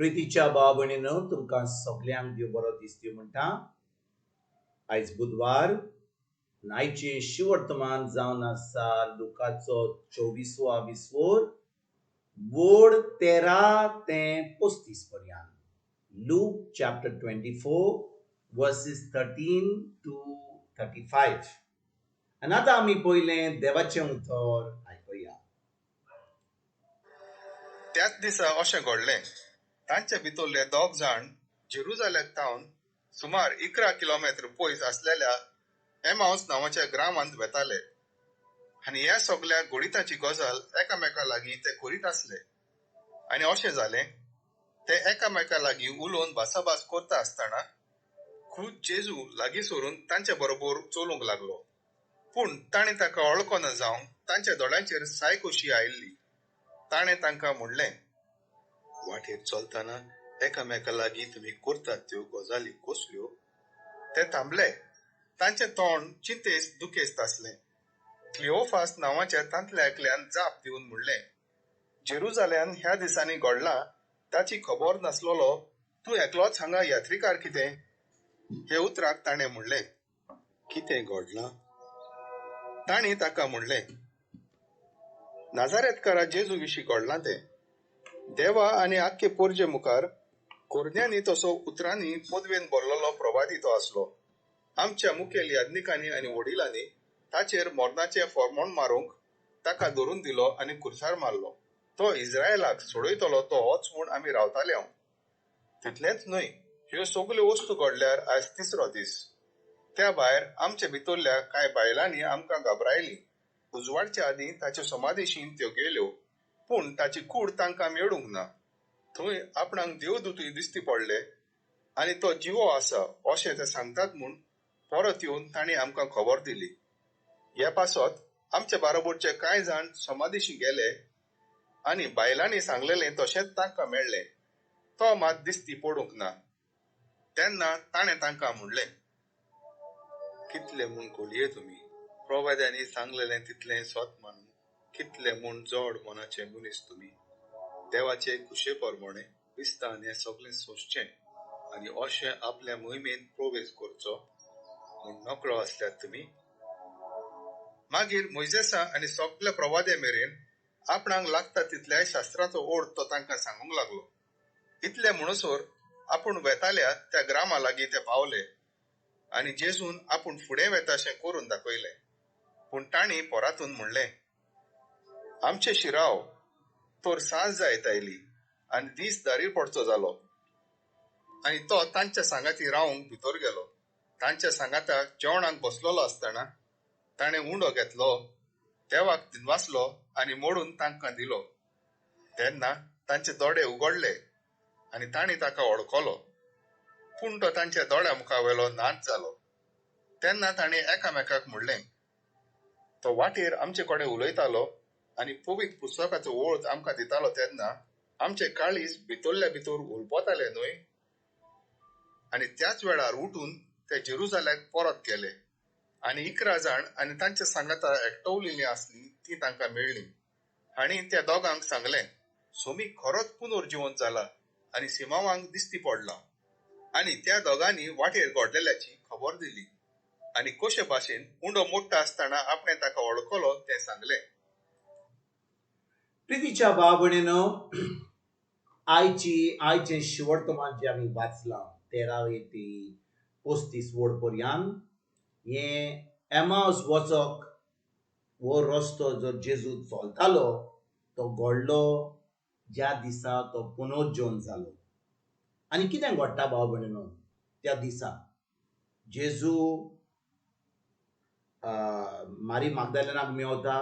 प्रितीच्या भाव भयणीनो, तुमकां सगल्यांक देव बरो दीस दिवं म्हणटा. आयज बुधवार, आयचें शिवर्तमान जावन आसा लुकाचो 24वो विस्वोर वोड 13 ते 35 पर्यंत. Luke chapter 24 verses 13 to 35. आनी आतां आमी पयलें देवाचें उतर आयकुया. त्याच दिसा अशें घडलें, तांचे भितरले दोग जाण जेरुजालेक थावन सुमार 11 किलोमेत्र पयस आसलेल्या एमावस नांवाच्या ग्रामांत वेताले आनी ह्या सगल्या घडिताची गजाल एकामेका लागीं ते करीत आसले. आनी अशें जालें, ते एकामेका लागीं उलोवन भासाभास करता आसतना खूद जेजू लागीं सरून तांचे बरोबर चलूंक लागलो. पूण ताणें ताका वळखना जावंक तांच्या दोळ्यांचेर साय कशी आयिल्ली. ताणें तांकां म्हणलें, वाटेर चलतना एकामेका लागीं तुमी करतात त्यो गजाली कसल्यो? ते थांबले. तांचें तोंड चिंतेस्त दुखेस्त आसलें. क्लिओफास नांवाच्या तांतल्या एकल्यान जाप दिवन म्हणलें, जेरुजाल्यान ह्या दिसांनी घडलां ताची खबर नासलेलो तूं एकलोच हांगा यात्रिकार कितें? हे उतराक ताणें म्हणलें, कितें घडलां? तांणी ताका म्हणलें, नाजारेतकारा जेजू विशीं घडलां तें. देवा आनी आख्खे पोरजे मुखार कोरण्यांनी तसो उतरांनी पदवेन भरलेलो प्रवादी तो आसलो. आमच्या मुखेल याज्ञिकांनी आनी वडिलांनी ताचेर मरणाचें फॉर्मोण मारूंक ताका धरून दिलो आनी कुर्सार मारलो. तो इस्रायलाक सोडयतलो तो होच म्हूण आमी रावताले. हांव तितलेंच न्हय, ह्यो सगल्यो वस्तू घडल्यार आयज तिसरो दीस. त्या भायर आमचे भितरल्या कांय बायलांनी आमकां घाबरायलीं. उजवाडच्या आदीं ताचे समाधीशीन त्यो गेल्यो, पूण ताची कूड तांकां मेळूंक ना. थंय आपणाक देवदूतय दिश्टी पडले आनी तो जिवो आसा अशें ते सांगतात म्हूण परत येवन तांणी आमकां खबर दिली. हे पासत आमचे बाराबरचे कांय जाण समाधीशी गेले आनी बायलांनी सांगलेलें तशेंच तांकां मेळ्ळें. तो मात दिश्टी पडूंक ना. तेन्ना ताणें तांकां म्हणलें, कितले म्हूण घोलये तुमी, प्रवाद्यांनी सांगलेलें तितलें सत मानून कितले म्हूण जड मनाचे मनीस तुमी. देवाचे खुशे प्रमाणे क्रिस्तान हें सगळें सोंसचें आनी अशें आपल्या मोहिमेंत प्रवेश करचो म्हूण नकळो आसल्यात तुमी. मागीर मोयजेसा आनी सगल्या प्रवाद्या मेरेन आपणाक लागता तितल्याय शास्त्राचो ओड तो तांकां सांगूंक लागलो. इतले म्हणसर आपूण वेताल्या त्या ग्रामा लागीं ते पावले आनी जेजून आपूण फुडें वेताशें करून दाखयलें. पूण तांणी परातून म्हणलें, आमचे शिराव तर सांज जायत आयली आनी दीस दारीर पडचो जालो. आनी तो तांच्या सांगाती रावंक भितर गेलो. तांच्या सांगाता जेवणाक बसलेलो आसतना ताणें उंडो घेतलो, देवाक दिनवासलो आनी मोडून तांकां दिलो. तेन्ना तांचे दोळे उगडले आनी तांणी ताका वळखलो. पूण तो तांच्या दोळ्या मुखावेलो नाच जालो. तेन्ना ताणें एकामेकाक म्हणलें, तो वाटेर आमचे कडेन उलयतालो आनी पवित्र पुस्तकाचो वळख आमकां दितालो तेन्ना आमचे काळीज भितरल्या भितर उलपताले न्हय. आनी त्याच वेळार उठून ते जेरुजाल्याक परत गेले आनी 11 जाण आनी तांच्या सांगाता एकटवलेलीं आसलीं तीं तांकां मेळ्ळीं. आनी त्या दोगांक सांगलें, सोमी खरोच पुनर्जिवंत जाला आनी सिमावांक दिश्टी पडला. आनी त्या दोगांनी वाटेर घडलेल्याची खबर दिली आनी कशे भाशेन उंडो मोडटा आसतना आपणें ताका वळखलो तें सांगलें. प्रितीच्या भाव भयणीनो, आयचें शिवर्तमान जें आमी वाचलां 13 ते 35 वड पर्यंत, हें एमावस वचक हो रस्तो जर जेजू चलतालो तो घडलो ज्या दिसा तो पुनर्जीवन जालो. आनी कितें घडटा भाव भयणीनो, त्या दिसा जेजू मारी मागदालेनाक मेवता.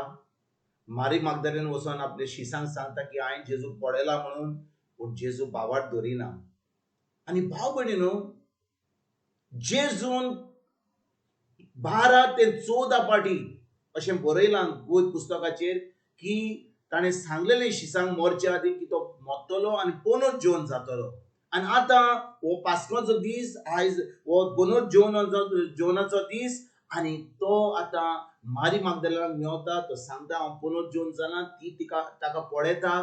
मारी मागदालेन वचोन आपले शिसांक सांगता की हांवें जेजू पळयला म्हणून, पूण जेजू भावार्थ धरिना. आनी भाव भयणीनो, जेजून 12 ते 14 पाटी अशें बरयलां गोंय पुस्तकाचेर की ताणें सांगलेलें शिसांक मरचे आदीं की तो मरतलो आनी पुनर्जीवन जातलो. आनी आतां हो पास्काचो दीस, आयज हो पुनर्जीवनाचो दीस आनी तो आतां मारी मागदालेनाक मेवता. तो सांगता हांव पुनर्जीवन जाला. ती तिका ताका पळयता,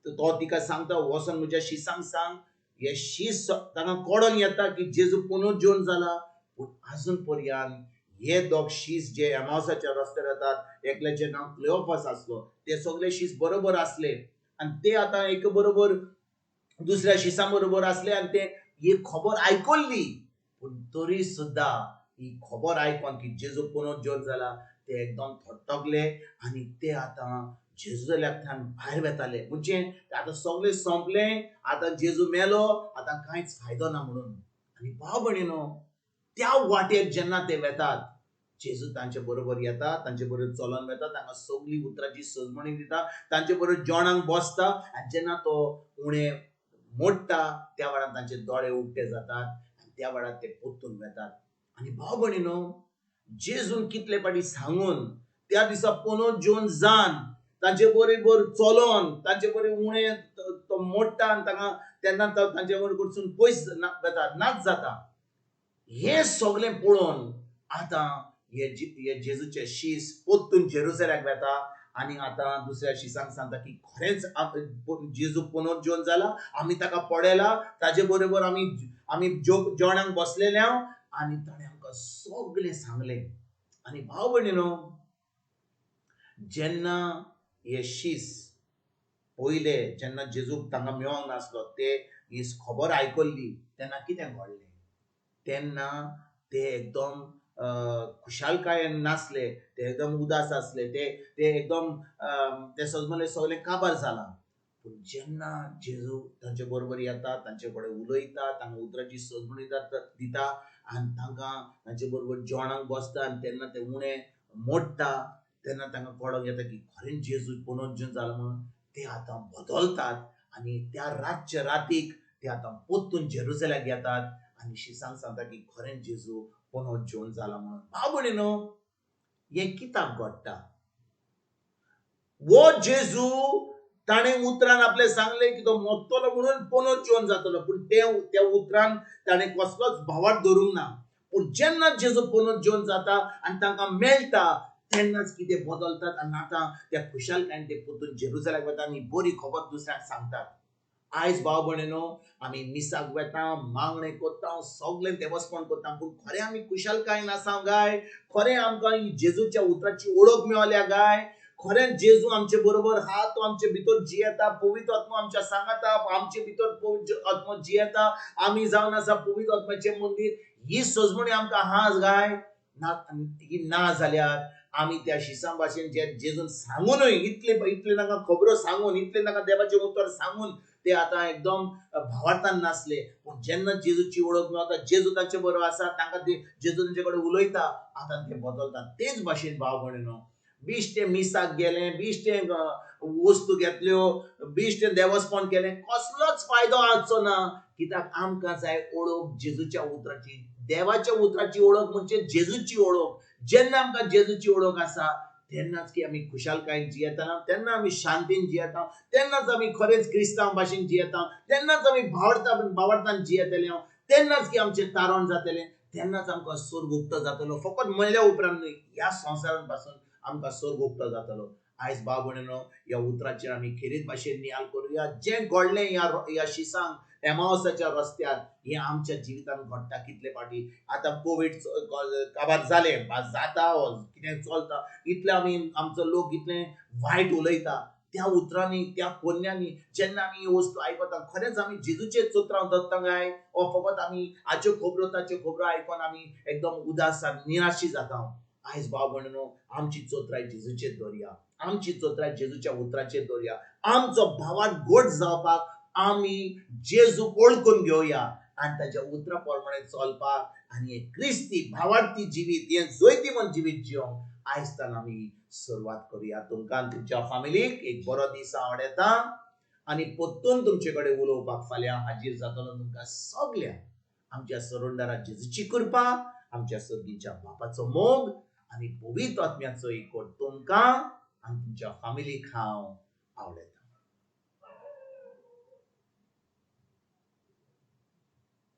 तो तिका सांगता वचोन म्हज्या शिसांक सांग. हे शीस तांकां कळोन येता की जेजू पुनर्जीवन जाला, पूण आजून पर्यंत हे दोग शीस जे एमावसाच्या रस्त्यार येतात, एकल्याचें नांव क्लेओपास आसलो, ते सगळे शीस बरोबर आसले आनी ते आतां एक बरोबर दुसऱ्या शिसां बरोबर आसले आनी ते ही खबर आयकल्ली, पूण तरी सुद्दां ही खबर आयकोन की जेजू पुनर्जीवन जाला ते एकदम थटकले आनी ते आतां जेरुजलेमांतल्यान भायर वेताले. म्हणजे आतां सगळें सोंपलें, आतां जेजू मेलो, आतां कांयच फायदो ना म्हणून. आनी भाव भयणीनो, त्या वाटेर जेन्ना ते वेतात, जेजू तांचे बरोबर येता, तांचे बरोबर चलोन वेता, तांकां सगळी उतराची सजमणी दिता, तांचे बरोबर जेवणाक बसता आनी जेन्ना तो उणें मोडटा त्या वेळार तांचे दोळे उक्ते जातात आनी त्या वेळार ते परतून वेतात. आनी भाव भयणीनो, जेजून कितले फावटी सांगून त्या दिसा पुनर्जीवन जावन तांचे बरोबर चलोन तांचे बरोबर उणें तो मोडटा आनी तांकां तेन्ना तांचे बरोबर कडसून पयस वेता, नाच जाता. हें सगळें पळोवन आतां हे जेजूचे शीस परतून जेरुजलेमाक वेता आनी आतां दुसऱ्या शिसांक सांगता की खरेंच जेजू पुनर्जीवन जाला, आमी ताका पळयला, ताजे बरोबर आमी आमी जेवणाक बसलेले आनी ताणें आमकां सगळें सांगलें. आनी भाव भयणीनो, जेन्ना हे शीस पयले जेन्ना जेजूक तांकां मेळोंक नासलो, ते ही खबर आयकल्ली तेन्ना कितें घडलें, तेन्ना ते एकदम खुशालकायेन नासले, ते एकदम उदास आसले, ते ते एकदम ते सजमले सगळें काबार जालां. पूण जेन्ना जेजू तांचे बरोबर येता, तांचे कडेन उलयता, तांकां उतराची सजमणी दिता आनी तांकां तांचे बरोबर जेवणाक बसता आनी तेन्ना ते उणें मोडटा, तेन्ना तांकां कळोंक येता की खरेंच जेजू पुनर्जीवन जाला म्हणून. ते आतां बदलतात आनी त्या रातच्या रातीक ते आतां परतून जेरुजलेमाक येतात आनी शिसांक सांगता की खरेंच जेजू पुनर्जीवन जाला म्हणून. भाव भयणीनो, हें कित्याक घडटा? वो जेजू ताणें उतरान आपलें सांगलें की तो मरतलो म्हणून पुनर्जीवन जातलो, पूण त्या उतरान ताणें कसलोच भावार्थ धरूंक ना. पूण जेन्ना जेजू पुनर्जीवन जाता आनी तांकां मेळटा तेन्नाच कितें बदलतात आनी आतां त्या खुशालकायेन ते परतून जेरुजलेमाक वता आनी बरी खबर दुसऱ्यांक सांगतात. आयज भाव भयणीनो, आमी मिसाक वेता, मागणें करता, सगळें देवस्पण करता, पूण खरें आमी खुशालकायेन आसा गाय? खरें आमकां ही जेजूच्या उतराची ओळख मेळ्ळ्या गाय? खरें जेजू आमचे बरोबर आहा, तो आमचे भितर जियेता, पवित्र आत्मो आमच्या सांगाता, आमचे भितर पवित्र आत्मो जियेता, आमी जावन आसा पवित्र आत्म्याचें मंदीर. ही सजमणी आमकां आहा गाय? ना, ही ना जाल्यार आमी त्या शिसां भाशेन जे जेजून सांगूनय इतले इतले तांकां खबरो सांगून, इतले तांकां देवाचें उतर सांगून ते आतां एकदम भावार्थान नासले. पूण जेन्ना जेजूची वळख मेळटा, जेजू तांचे बरोबर आसा, तांकां ते जेजू तांचे कडेन उलयता, आतां ते बदलतात. तेच भाशेन भाव भयणीनो, बिश्टें मिसाक गेलें, बिश्टें वस्तू घेतल्यो, बिश्टें देवस्पण केलें, कसलोच फायदो आसचो ना. कित्याक आमकां जाय ओळख जेजूच्या उतराची. देवाच्या उतराची ओळख म्हणजे जेजूची ओळख. जेन्ना आमकां जेजूची ओळख आसा तेन्नाच की आमी खुशालकायेन जियेता, तेन्ना आमी शांतीन जियेता, तेन्नाच आमी खरेंच क्रिस्तांव भाशेन जियेता, तेन्नाच आमी भावार्थान जियेतले, तेन्नाच की आमचें तारण जातलें, तेन्नाच आमकां स्वर्ग उक्तो जातलो. फकत मरल्या उपरांत न्हय, ह्या संवसारान पासून आमकां स्वर्ग उक्तो जातलो. आयज भाव भयणीनो, ह्या उतराचेर आमी खेरीत भाशेन नियाळ करुया. जें घडलें ह्या शिसांक एमावसाच्या रस्त्यार, हें आमच्या जिवितांत घडटा कितले फावटी. आतां कोवीड काबार जालें, जाता कितें चलता, इतले आमी आमचो लोक इतले वायट उलयता. त्या उतरांनी, त्या कोन्यांनी जेन्ना आमी ही वस्तू आयकता, खरेंच आमी जेजूचेर चोत्रां दत्ता काय, ओ फकत आमी हाच्यो खबरो ताच्यो खबरो आयकोन आमी एकदम उदास निराशी जाता. आयज भाव भयणीनो, आमची चोत्राय जेजूचेर दवरया, आमची चोत्राय जेजूच्या उतराचेर दवरया. आमचो भावार्थ घट जावपाक आमी जेजूक ओळखून घेवया आनी ताच्या उतरा प्रमाणे चलपाक आनी हें क्रिस्ती भावार्थी जिवीत, हें जैतिवंत जिवीत जिवंक आयज तान आमी सुरवात करुया. तुमकां तुमच्या फामिलीक एक बरो दीस आवडटा आनी परतून तुमचे कडेन उलोवपाक फाल्यां हाजीर जातलो. तुमकां सगळ्यांक आमच्या सरुंडरा जेजूची कृपा, आमच्या सर्गीच्या बापाचो मोग आनी पवित्र आत्म्याचो एकवट तुमकां आनी तुमच्या फामिलीक हांव आवडटा.